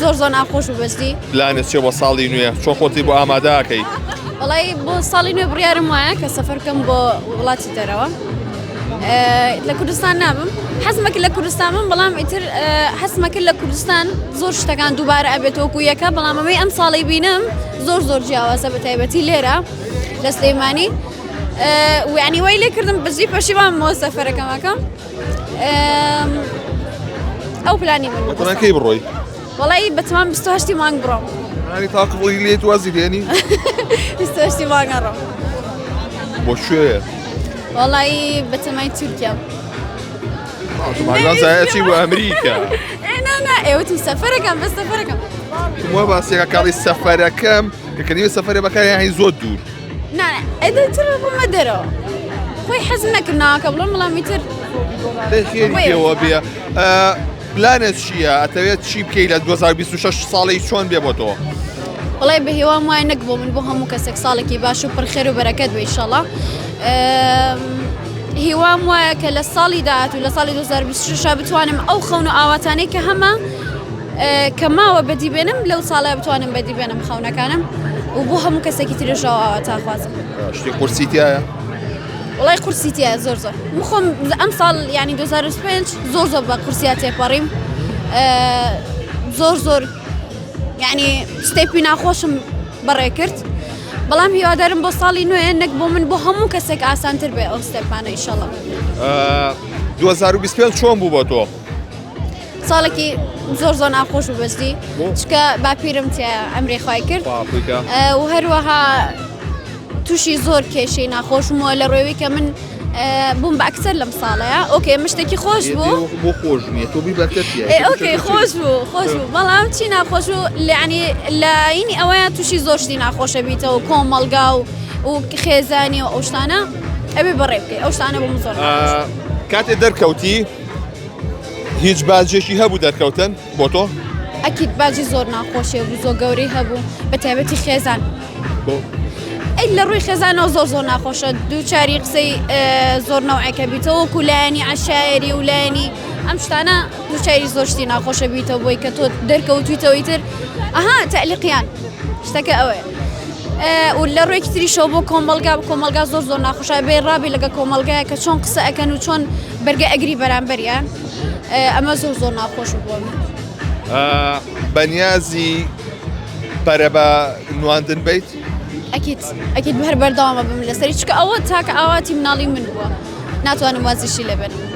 زۆر زۆر ناخۆش بوو بەجدی. پلانت چیە بۆ ساڵی نوێ چۆن خۆتی بۆ ئامادە ئەکەی؟ وەڵای بۆ ساڵی نوێ بڕیارم وایە کە سەفەر بکەم بۆ وڵاتی دەرەوە لە کوردستان نابم حەزمە کرد لە کوردستان بم بەڵام ئیتر حەزمە کرد لە کوردستان زۆر شتەکان دووبارە ئەبێت وەکو یەکە بەڵام ئەمەی ئەم ساڵی بینم زۆر زۆر جیاوازە بە تایبەتی لێرە لە سلەیمانی ویعنی وای لێ کردم بەجی پەشیمان بۆ سەفەرەکەمەکەم ئەو پلانی من بوو. کەی بڕۆی؟ وەڵی بەتمام 28 مانگ بڕۆم. ینی تا قبوڵی لێت وازی لێنی؟ 28 مانگ ئەڕۆم. بۆ کوێ؟ وەڵی بەتەمای تورکیا. چی بۆ ئەمریکا؟ نا نا ئێوەتم سەفەرەکەم بەس سەفەرەکەم. وا باسیەکە کاڵی سەفەرەکەم کە کەنیوە سەفەرە بەکاری هەی زۆر دوور. نا ئەدە تر ڕوومە دەرەوە خۆی حەزم نەکرد ناوەکە بڵێم بەڵام ئیتر خێری پێوە بێ پلانت چییە ئەتەوێت چی بکەی لە 2026 ساڵی چۆن بێ بۆ تۆ؟ وڵی بە هیوام وایە نەک بۆ من بۆ هەموو کەسێک ساڵێکی باش و پڕخێر و بەرەکەت بێ ئیشەڵا هیوام وایە کە لە ساڵی داهاتوو لە ساڵی 2026 بتوانم ئەو خەون و ئاواتانەی کە هەمە کە ماوە بەدی بێنم لەو ساڵە بتوانم بەدی بێنم خەونەکانم و بۆ هەموو کەسێکی تریش ئەو ئاواتە خوازم. شتی قورسی تایە؟ وڵای قورسی تایە زۆر زۆر من خۆم ئەم ساڵ یعنی 2025 زۆر زۆر بە قورسیا تێپەڕیم زۆر زۆر یعنی step ی ناخۆشم بەڕێ کرد بەڵام هیوادارم بۆ ساڵی نوێ نەک بۆ من بۆ هەموو کەسێک ئاسانتر بێ ئەو step انە ئیشەڵا. 2025 چۆن بوو بۆ تۆ؟ ساڵێکی زۆر زۆر ناخۆش بوو بەجدی چکە باپیرم تیا ئەمری خی کرد و هەروەها تووشی زۆر کێشەی ناخۆشمەوە لە ڕێوی کە من بووم بە ئەکتەر لەم ساڵەیە okay مشتێکی خۆش بوو بۆ خۆش نییە تۆ بی بەکتەر okay خۆش بوو خۆش بوو بەڵام چی ناخۆش و لەعنی لاینی ئەوەیە تووشی زۆر شتی ناخۆشە بیتەوە کۆمەڵگا و و خێزانی و ئەو شتانە ئەبێ بەڕێ بکەی ئەو شتانە بووم زۆر کاتێ دەرکەوتی هیچ باجێکی هەبوو دەرکەوتن بۆ تۆ؟ ئەکید باجی زۆر ناخۆشێ بوو زۆر گەورەی هەبوو بە تایبەتی خێزان ئەی لە ڕووی خێزانەوە زۆر زۆر ناخۆشە دووچاری قسەی زۆر نەوعێکە بیتەوە وەکو لایەنی عشایری و لایەنی ئەم شتانە دووچاری زۆر شتی ناخۆشە بیتەوە بۆی کە تۆ دەرکەوتویتەوەی تر ئەها تەلیقیان شتەکە ئەوەیە. و لە ڕوویەکی تریشەوە بۆ کۆمەڵگا کۆمەڵگا زۆر زۆر ناخۆشە بێ ڕابی لەگە کۆمەڵگایە کە چۆن قسە ئەکەن و چۆن بەرگە ئەگری بەرامبەریان ئەمە زۆر زۆر ناخۆش بۆ من. بەنیازی پەرە بە نواندن بیت؟ ئەکیت ئەکیت هەر بەردەوامە بم لەسەری چکە ئەوە تاکە ئاواتی مناڵی من بووە ناتوانم وازیشی لێ بێنم.